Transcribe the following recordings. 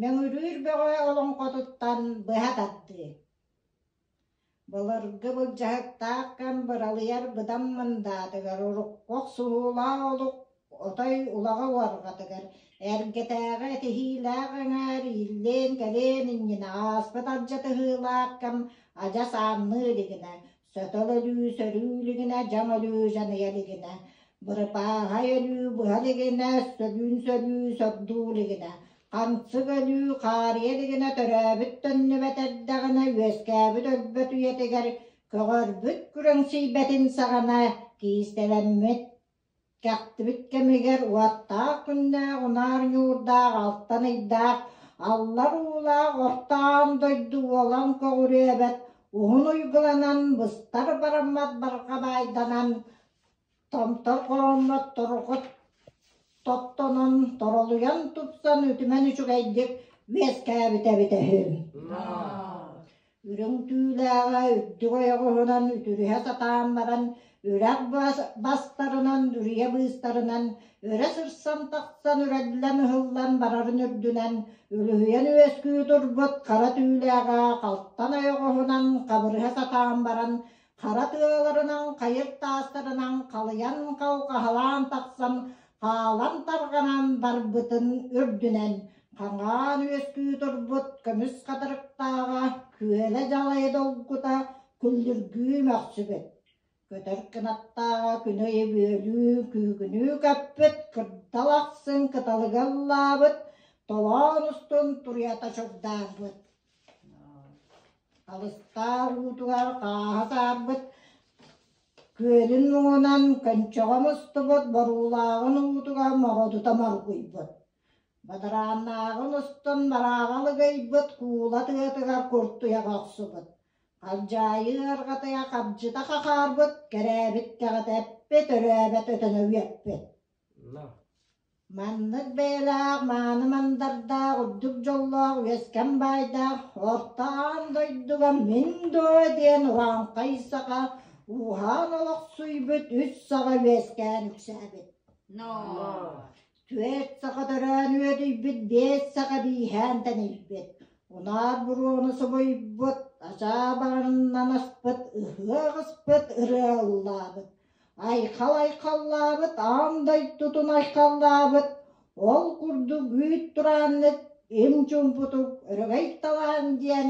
Мөҥүрүүр Бөҕө олоҥхотуттан быһа тардыы. Былыргы былдьаһыктаах кэм быралыйар быдан мындаатыгар урукку охсуһуулаах олук отой улаҕа уорҕатыгар эргэтээҕи этиһиилээх эҥээр ииллээн кэлиэн иннинэ ааспыт алдьатыһыылаах кэм адьас аанныы илигинэ, сөтөл өлүү сөрүү илигинэ, дьаҥ өлүү дьаныйа илигинэ, бырыпааһай өлүү быһа илигинэ, сөлүүн сөлүү сордуу илигинэ, Хамсык өлүү хаарыйа илигинэ төрөөбүт төннүбэт эрдэҕинэ үөскээбит өлбөт үйэтигэр көҕөрбүт күрэҥсийбэтин саҕана киистэлэммит кэхтибит кэмигэр уоттаах күннээх унаар ньуурдаах алтан ыйдаах аллар уулаах орто аан дойду уолан көҕүрүөбэт уһун уйгуланан быстар бараммат барҕа баайданан Томтор хороммот торҕот тоттонон, торолуйан тупсан үтүмэн үчүгэйдик үөскээбит эбитэ үһү. Үрүҥ түүлээҕэ үрдүк ойоҕоһунан үтүрүһэ сатаан баран, үрэх бастарынан, үрүйэ быыстарынан өрө сырсан тахсан үрэллэн ыһыллан барарын үрдүнэн үлүһүйэн үөскүү турбут хара түүлээҕэ халтан ойоҕоһунан хабырыһа сатаан баран Хара тыаларынан, хайыр таастарынан халыйан халҕаһалаан тахсан, хаалан тарҕанан барбытын үрдүнэн, хаҥаан үөскүү турбут көмүс хатырыктааҕа күөлэ дьалайы долгута күллүргүү мөхсүбүт. Көтөр кынаттааҕа күнү-ыйы бүөлүү күүгүнүү көппүт, кырдал ахсын кыталыга ыллаабыт, толоон устун туруйата чугдаарбыт. Алыстаах уутугар хааһа саарбыт, күөлүн муҥунан көнчөҕө мустубут боруулааҕын уутугар мородута моргуйбут. Бадарааннааҕын устун барааҕа лыгыйбыт куула тыатыгар куртуйаҕа охсубут. Халдьаайы ыарҕатыйа хабдьыта хахаарбыт, кэрээбит кэҕэтэ эппит, өрөөбөт өтөнө үөппүт. Маннык бэйэлээх мааны мандардаах, үрдүк дьоллоох, үөскэм баайдаах орто аан дойдуга мин дуо диэн урааҥхай саха ууһаан олохсуйбут үс саҕа үөскээн үксээбит. Түөрт саха төрөөн үөдүйбүт, биэс саха бииһээн тэнийбит. Унаар буруону субуйбут, ачаа баҕанынан аспыт, ыһыах ыспыт, ырыа ыллаабыт. Айхал айхаллаабыт, аан дойдутун айхаллаабыт, ол курдук үүт турааннык им чуумпутук өрөгөй талаан диэн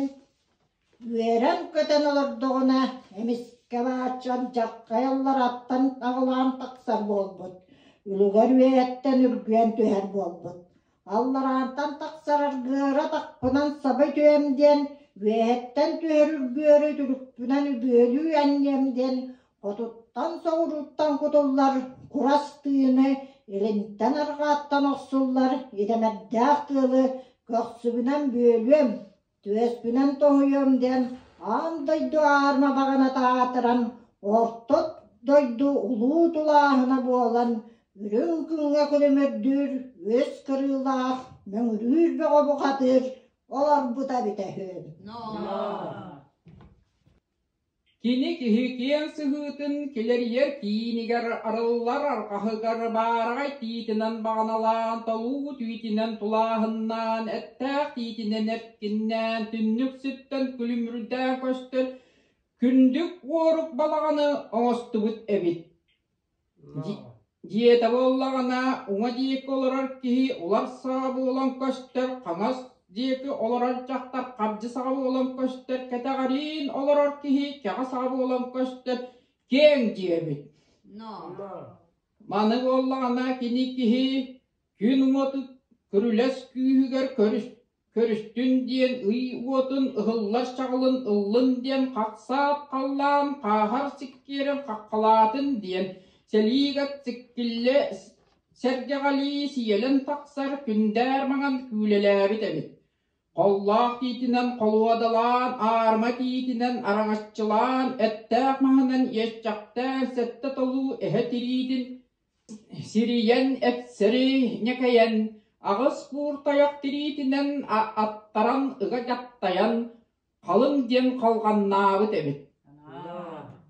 үөрэн-көтөн олордоҕуна, эмискэ бааччан дьаххайаллар аттан аҕылаан тахсар буолбут, үлүгэр үөһэттэн үргүөн түһэр буолбут. Аллараантан тахсар аргыара атахпынан саба түһэм диэн, үөһэттэн түһэр үргүөрү үтүлүкпүнэн үбүөлүү анньыам диэн хотуттан соҕурууттан кутуллар курас тыыны илинтэн арҕааттан охсуллар идэмэрдээх тыалы көхсүбүнэн бүөлүөм, түөспүнэн тоһуйуом диэн аан дойду аарма баҕаната аатыран орто дойду улуу тулааһына буолан үрүҥ күҥҥэ күлүмүрдүүр үөс кырыылаах мөҥүрүүр бөҕө бухатыыр олорбута эбитэ үһү. Кини киһи киэҥ сыһыытын килэрийэр киинигэр арыллар арҕаһыгар баараҕай тиитинэн баҕаналаан, толуу түүтүнэн тулааһыннаан, эттээх тиитинэн эркиннээн, түннүк сиртэн күлүмүрдээн көстөр күндүк уорук балаҕаны оҥостубут эбит. Дьиэтэ буоллаҕына, уҥа диэки олорор киһи улар саҕа буолан көстөр, хаҥас диэки олорор дьахтар хабдьы саҕа буолан көстөр, кэтэҕэриин олорор киһи кэҕэ саҕа буолан көстөр, киэҥ дьиэбит. Маны буоллаҕына кини киһи күн уоту күрүлэс күүһүгэр көрүс Көрүстүн диэн ый уотун ыһыллар чаҕылын ыллын диэн хахсаат халлаан хааһар сиккиэрин хаххалаатын диэн сэлиигэ сиккиллэ сэргэҕэлии сиэлэн тахсар күндээр маҥан күүлэлээбит эбит. Холлоох тиитинэн холуодалаан, аарма тиитинэн араҥаччылаан, эттээх маһынан иэччэхтээн сэттэ толуу эһэ тириитин Сирийэн, эпсэри ньэкэйэн, аҕыс куур тайах тириитинэн аттаран ыга дьаптайан, халыҥ диэн халҕаннаабыт эбит.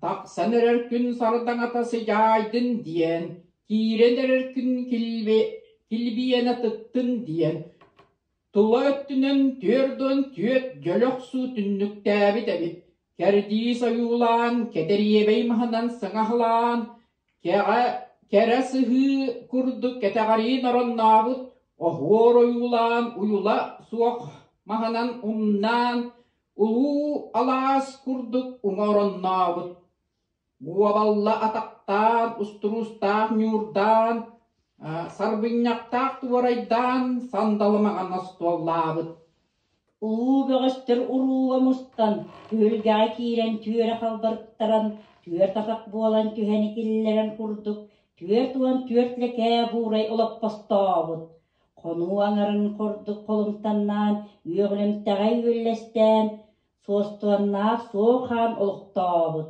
Тахсан эрэр күн сардаҥата сыдьаайдын диэн, киирэн эрэр күн килбиэнэ тыктын диэн. Тула өттүнэн 44 дьөлө охсуу түннүктээбит эбит, кэрдиис ойуулаан, кэтэриэбэй маһынан сыҥаһалаан, кэҕэ кэрэ сыһыы курдук кэтэҕэриин ороннообут, оһуор ойуулаан уйула суох маһынан умнаан, улуу алаас курдук уҥа ороннообут. Уобалла атахтаан, устуруустаах ньуурдаан, сарбынньахтаах туорайдаан сандалы маҥан остуоллаабыт. Улуу бөҕөстөр урууга мустан, түһүлгэҕэ киирэн түөрэ халбарыттаран, түөрт атах буолан түһэн киллэрэн курдук 44 лэкээ буурай олоппостообут. Хонуу аҥарын курдук холумтаннаан, үөҕүлүмтэҕэй үөллэстээн, суостуоннаах суо хаан олохтообут.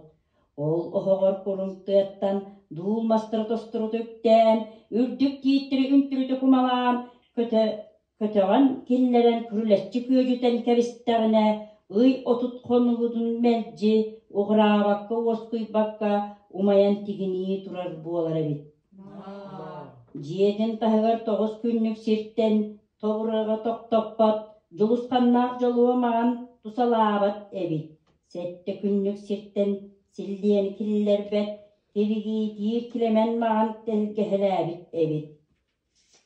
Ол оһоҕор курум тыаттан дуул мастары тостурута үктээн, үрдүк тииттэри үнтүрүтэ кумалаан, көтө, көтөҕөн киллэрэн күрүлэччи күөдьүтэн кэбистэҕинэ, ый 30 хонугутун мэлдьи уҕараабакка уоскуйбакка умайан тигинии турар буолар эбит. Дьиэтин таһыгар 9 күннүк сиртэн тобураҕа тохтоппот, дьулусханнаах дьолуо маҕан тусалаабат эбит. Сэттэ күннүк сиртэн силлиэни киллэрбэт, тиригиитиир килэмэн маҕан тэлгэһэлээбит эбит.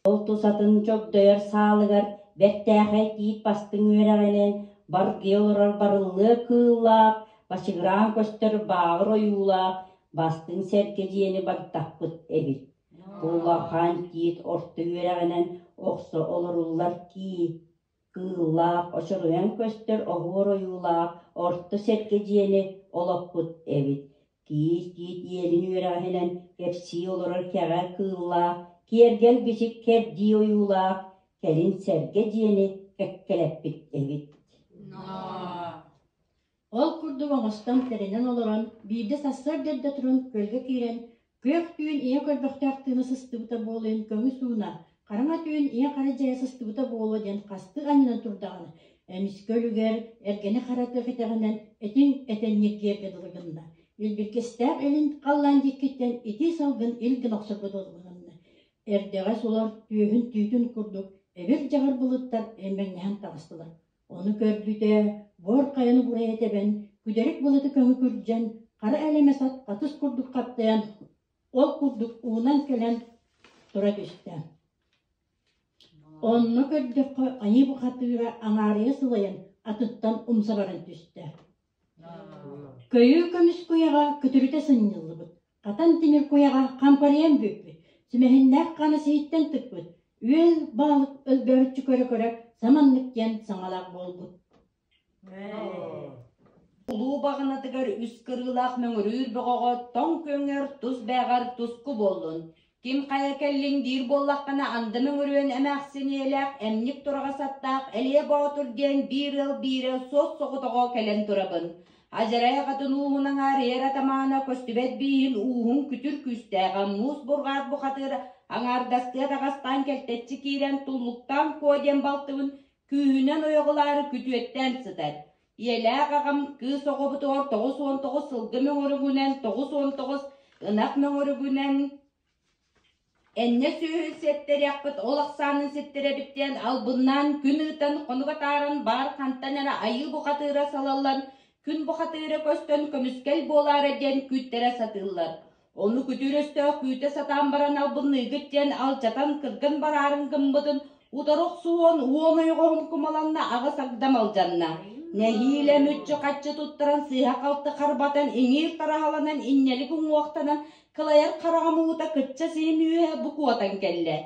Ол тусатын чогдойор саалыгар бэртээхэй тиит бастыҥ үөрэҕинэн баргыйа олорор барыллыа кыыллаах, бачыгыраан көстөр бааҕыр ойуулаах бастыҥ сэргэ дьиэни багдаппыт эбит. Улахан тиит орто үөрэҕинэн охсо олоруллар кии, кыыллаах, очоруйан көстөр оһуор ойуулаах орто сэргэ дьиэни олоппут эбит. Киис тиит иэнин үөрэҕинэн кэпсии олорор кэҕэ кыыллаах, киэргэл бичик кэрдии ойуулаах, кэлин сэргэ дьиэни кэккэлэппит эбит. Ол курдук оҥостон тэринэн олорон, биирдэ сарсыарда эрдэ туран күөлгэ киирэн, күөх түүн ийэ көрбөхтөөх тыына сыстыбыта буолуон көҥүс ууна, хараҥа түүн ийэ хара дьайа сыстыбыта буолуо диэн хастыы анньынан турдаҕына, эмискэ өлүгэр эргэни хара тыа кэтэҕинэн этиҥ этэн ньиргиэргэ дылы гынна. Илбиргэстээх илин халлаан диэкиттэн итии салгын ил гына охсорго дылы гынна. Эрдэҕэс улар түөһүн түүтүн курдук эбир-дьаҕар былыттар эмэҥнэһэн таҕыстылар. Ону көрбүтэ, буор хайаны бурайа тэбэн, күдэрик былыты көҥү күрдьэн, хара элэмэс ат хатыс курдук хаптайан, ол курдук уунан кэлэн тура түстэ. Онно көрдөххө, айыы бухатыыра аҥаарыйа сылайан, атыттан умса баран түстэ. Көйүү көмүс куйаҕа көтүрүтэ сынньыллыбыт, хатан тимир куйаҕа хампарыйан бүппүт, сүмэһиннээх хаана сиһиттэн тыкпыт, үөл баалык өлбөөрүччү көрө-көрө саманнык диэн саҥалаах буолбут. Улуу баҕанатыгар үс кырыылаах мөҥүрүүр бөҕөҕө тоҥ көҥөр тус бээҕэр туску буоллун. Ким хайа кэллиҥ диир буоллаххына анды мөҥүрүөн эмээхсин ийэлээх эмньик тураҕас аттаах Элиэ Боотур диэн биир ыал биирэ суос-соҕотоҕо кэлэн турабын. Адьарай аҕатын ууһун аҥаарыйар атамаана көстүбэт бииһин ууһун күтүр күүстээҕэ муус бурҕаат бухатыыр аҥаардастыы атаҕастаан кэлтэччи киирэн туллуктаан куо диэн балтыбын күүһүнэн ойоҕолоору күтүөттээн сытар. Ийэлээх аҕам кыыс оҕобутугар 99 сылгы мөҥүрүгүнэн, 99 ынах мөҥүрүгүнэн энньэ сүөһү сиэттэриэхпит, ол ахсаанын ситтэрэбит диэн албыннаан күн ыытан, хонук атааран баар хантан эрэ айыы бухатыыра салаллан, күн бухатыыра көстөн көмүскэл буолаары диэн күүттэрэ сатыыллар. Ону күтүр өстөөх күүтэ сатаан баран албынныыгыт диэн алдьатан кырган бараарын гыммытын утары охсуһуон уон ойоҕоһун кумаланна аҕыс агдам алдьанна. Нэһиилэ мүччү-хаччы туттаран сыыһа-халты харбатан иҥиир тараһаланан инньэлик уҥуохтанан кылайар хараҕым уута кычча сиһим үөһэ бу куотан кэллэ.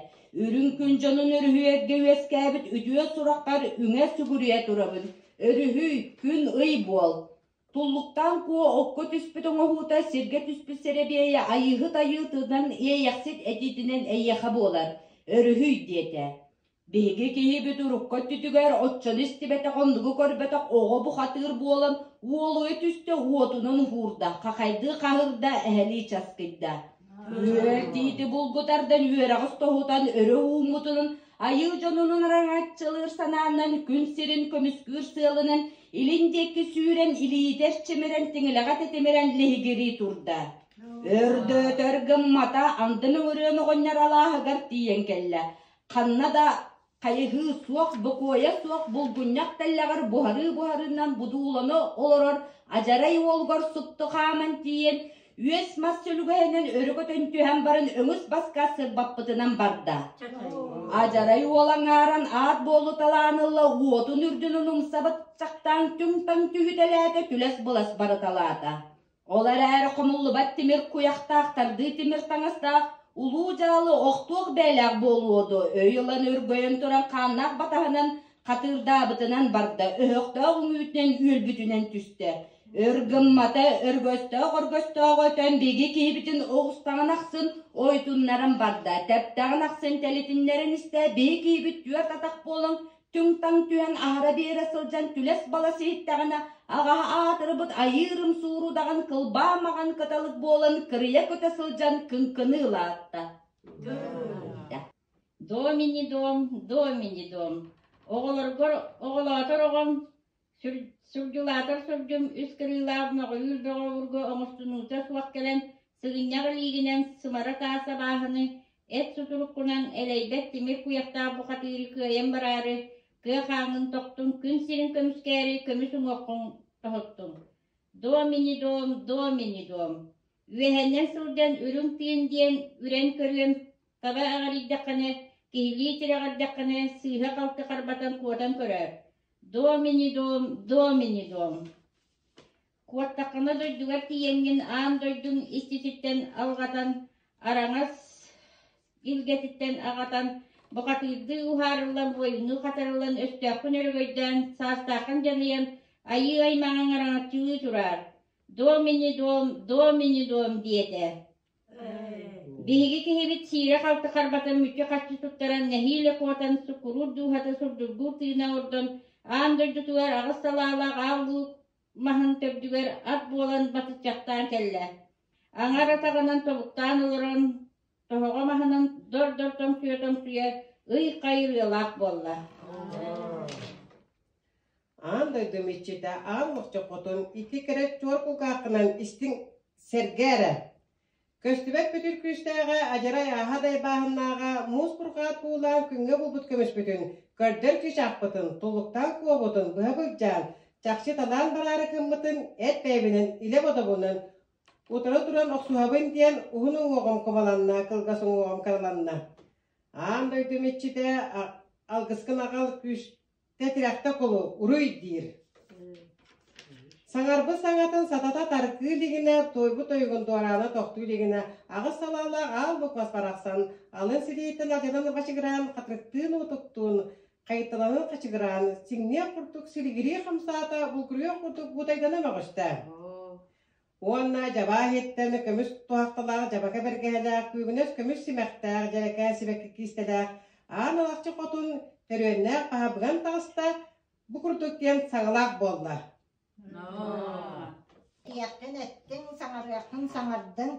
Үрүҥ күн дьонун өрүһүйэргэ үөскээбит үтүө сураххар үҥэ сүгүрүйэ турабын. Өрүһүй, күн-ый буол. Туллуктаан куо окко түспүт оҥоһуута сиргэ түспүт сэрэбиэйэ айыыһыт айыытынан иэйэхсит этиитинэн эйиэхэ буолар, өрүһүй диэтэ. Биһиги киһибит урукку өттүтүгэр оччону истибэтэх оннугу көрбөтөх оҕо бухатыыр буолан уолуйа түстэ уотунан уһуурда, хахайдыы хаһырда, эһэлии часкыйда. Үөр тиити булгутардан үөрэҕи тоһутан өрө ууммутунан айыы дьонунун араҥаччылыыр санаанан күн сирин көмүскүүр сыалынан илин диэки сүүрэн илиитэ эрчимирэн тиҥилэҕэ тэтимирэн лиһигирии турда. Өрдөөтөр гыммата анды мөҥүрүөн оҕонньор алааһыгар тиийэн кэллэ. Ханна да. Хайыһыы суох, бокуойа суох булгунньах тэллэҕэр буһарыы буһарынан будуулана олорор адьарай уолугар супту хааман тиийэн, үөс мас сүлүгэһинэн өрө көтөн түһэн баран өҥүс баска сырбаппытынан барда. Адьарай уол аҥааран аат буолуталаан ылла, уотун үрдүнэн умсабыт чахтаан түҥ-таҥ түһүтэлээтэ, түлэс-былас барыталаата. Ол эрээри хомуллубат тимир куйахтаах, тардыы тимир таҥастаах, улуу дьаалы охтуох бэйэлээх буолуо дуо, өй ылан өргөйөн туран хааннаах батаһынан хатыырдаабытынан барда, өһөхтөөх үҥүүтүнэн үөлбүтүнэн түстэ. Өр гыммата, өргөстөөх өргөстөөҕү өтөн биһиги киһибитин оҕустаҕын ахсын ойутуннаран барда, тэптэҕин ахсын тэлитиннэрэн истэ, биһи киһибит түөрт атах буолан түҥ-таҥ түһэн аһара биэрэ сылдьан түлэс-балас иһиттэҕинэ, аҕаһа аатырбыт айыырым суурудаҕын кылбаа маҕан кыталык буолан кырыйа көтө сылдьан кыҥкыныы ылаатта. Домини дом, домини дом. Оҕолоргор оҕолоотор оҕом, сурдьулаатар сурдьум үс кырыылаах мөҕүлүүр доҕобурга оҥостунуута суох кэлэн, сыгынньах илиигинэн сымара таас абааһыны Эт сутуруккунан элэйбэт тимир куйахтаах бухатыыры кыайан бараары, кыа хааҥҥын тохтуҥ, күн сирин көмүскээри көмүс уҥуоххун тоһуттуҥ. Домини дом, домини дом. Үөһэннэн сылдьан үрүҥ тыын диэн үрэн көрүөм, таба эҕэрийдэххинэ, киһилии тирэҕирдэххинэ, сыыһа-халты харбатан куотан көрөөр. Домини дом, домини дом. Куоттаххына дойдугар тиийэҥҥин аан дойдуҥ иччититтэн алҕатан, араҥас илгэтиттэн аҕатан, бухатыырдыы уһаарыллан, буойуннуу хатарыллан, өстөөххүн өрөгөйдөөн, саастааххын дьаныйан, айыы аймаҕыҥ араҥаччылыы тураар. Дом ини дом, дом ини дом диэтэ. Биһиги киһибит сиирэ-халты харбатан мүччү-хаччы туттаран, нэһиилэ куотан, суккуруур дууһата сурдургуур тыына ордон, аан дойдутугар аҕыс салаалаах аал луук маһын төрдүгэр ат буолан батыччахтаан кэллэ. Аҥар атаҕынан тобуктаан олорон, тоһоҕо маһынан дор-дор тоҥсуйа-тоҥсуйа ый-хай ырыалаах буолла. Аан дойдум иччитэ аан лохчоххотун ити кэрэ чуор кулгааххынан истиҥ сэргээ эрэ. Көстүбэт күтүр күүстээҕэ, адьарай ааһа дайбааһыннааҕа, муус бурҕаат буулаан күҥҥэ булбут көмүспүтүн, көрдөр чыычаахпытын, туллуктаан куобутун быһа былдьаан, чахчы талаан бараары гыммытын эт бэйэбинэн илэ бодобунан утары туран охсуһабын диэн уһун уҥуоҕум кубаланна, кылгас уҥуоҕум кыраланна. Аан дойдум иччитэ алгыскын аҕал күүс Тэтирэхтэ кулу, уруй диир. Саҥарбыт саҥатын сатата таркыы илигинэ, туойбут тойугун дуораана тохтуу илигинэ, аҕыс салаалаах аал буквас барахсан, алын силиһиттэн алдьанан бачыгыраан, хатырыктыын утуктуун, хайыталанан хачыгыраан, сиҥниэх курдук силигирии хамсаата, булгуруйуох курдук бутайдана мөҕүстэ. Уонна дьабаа иһиттэн көмүс туһахталаах дьабака бэргэһэлээх, күүгүнэс көмүс симэхтээх, дьэрэкээн сибэкки киистэлээх аан алахчы хотун төрүөннээх хаһа быган таҕыста, бу курдук диэн саҥалаах буолла. Этиэххин эттиҥ, саҥарыаххын саҥардыҥ,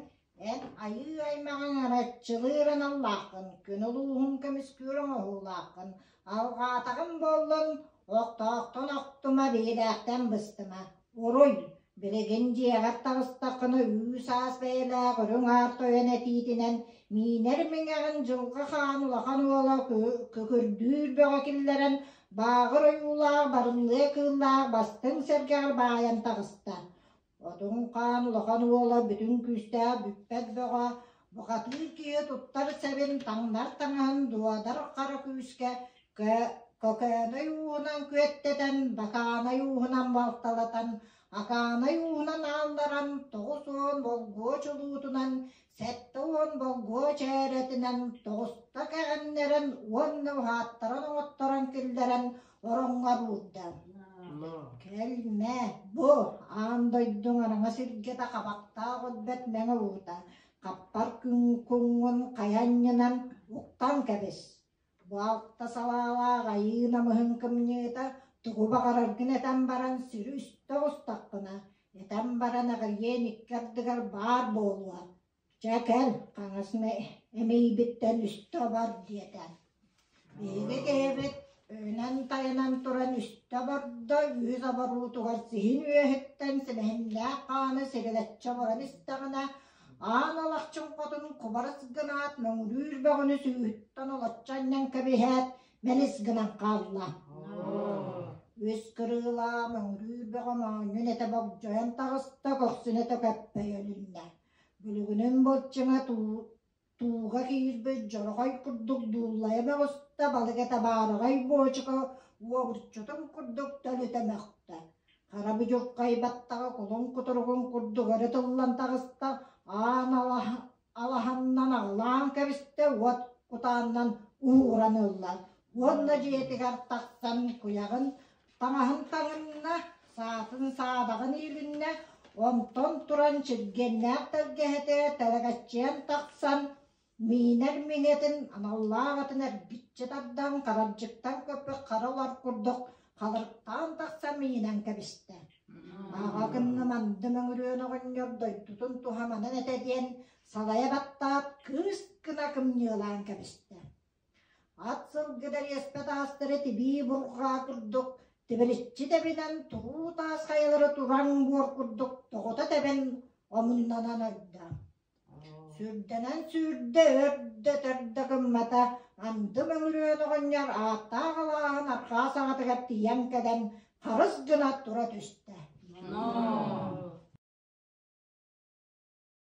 эн айыы аймаҕыҥ араччылыыр аналлааххын, күн улууһун көмүскүүр оҥоһуулааххын, алҕаатаҕым буоллун, охтоохтон охтума, биһилээхтэн быстыма. Уруй, билигин дьиэҕэр таҕыстаххына үүс-аас бэйэлээх үрүҥ аар тойон этиитинэн миинэр миҥэҕин Дьылҕа Хаан улахан уола Күкүрдүүр Бөҕө киллэрэн бааҕыр ойуулаах барымныа кыыллаах бастыҥ сэргэҕэр баайан таҕыста. Одун Хаан улахан уола бүтүн күүстээх бүппэт бөҕө бухатыыр киһи туттар сэбин таҥнар таҥаһын дуодар хара күүскэ Көкөөнөй ууһунан күөттэтэн, Бакаанай ууһунан балталатан, Акаанай ууһунан аалларан, 90 болгуо чулуутунан, 70 болгуо чээрэтинэн тоҕуста кэҕиннэрэн уонна уһааттаран оҥотторон киллэрэн ороҥҥор уурда. Кэлмэ, бу аан дойдуҥ араҥа сиргэтэ хабахтаах өлбөт мэҥэ уута, хаппар күҥҥун хайа анньынан уктан кэбис. Бу алта салаалаах айыы намыһын кымньыыта тугу баҕараргын этэн баран сүрү үстэ оҕустаххына, этэн баран эҕирийиэн икки ардыгар баар буолуо. Чэ кэл, хаҥас эмиийбиттэн үстэ обор диэтэ. Биһиги киһибит өйүнэн-тайанан туран үстэ обордо, үһүс оборуутугар сиһин үөһүттэн силэһиннээх хааны сирилэччи оборон истэҕинэ, Аан Алахчын хотун кубарыс гынаат, мөҥүрүүр бөҕөнү сүүһүттэн олоччу анньан кэбиһээт, мэлис гынан хаалла. Үс кырыылаа мөҥүрүүр бөҕө моонньун этэ богдьойон таҕыста, көхсүн этэ көппөй өлүннэ. Бүлүгүнүн былчыҥа тууга киирбит дьороҕой курдук дууллайа мөҕүстэ, балык этэ баараҕай буочука уобурчутун курдук төлүтэ мөхтө. Хара будьурхай баттаҕа кулун кутуругун курдук өрө тыллан таҕыста, аан алаһаннан аҕылаан кэбистэ, уот кутааннан уһууран ылла уонна дьиэтигэр тахсан куйаҕын таҥаһын таҥынна, саатын саадаҕын иилиннэ, онтон туран чиргиэннээх тэлгэһэтэ тэлэгэччийэн тахсан миинэр миҥэтин аналлаах атын эргиччи тардан харалдьыктан көппүт хара улар курдук халырыктаан тахсан миинэн кэбистэ. Аҕа гынна манды мөҥүрүөн оҕонньор дойдутун туһаманан этэ диэн салайа баттаат кыыс гына кымньыылаан кэбистэ. Ат сылгы дэриэспэ таастары тибии бурҕаа курдук тибиличчи тэбинэн туруу таас хайалары тураҥ буор курдук тоҕута тэбэн омуннанан ойдо. Сүрдэнэн сүүрдэ, өрдө төрдө гыммата, анды мөҥүрүөн оҕонньор ааттаах алааһын арҕаа саҕатыгар тиийэн кэлэн харыс гына тура түстэ.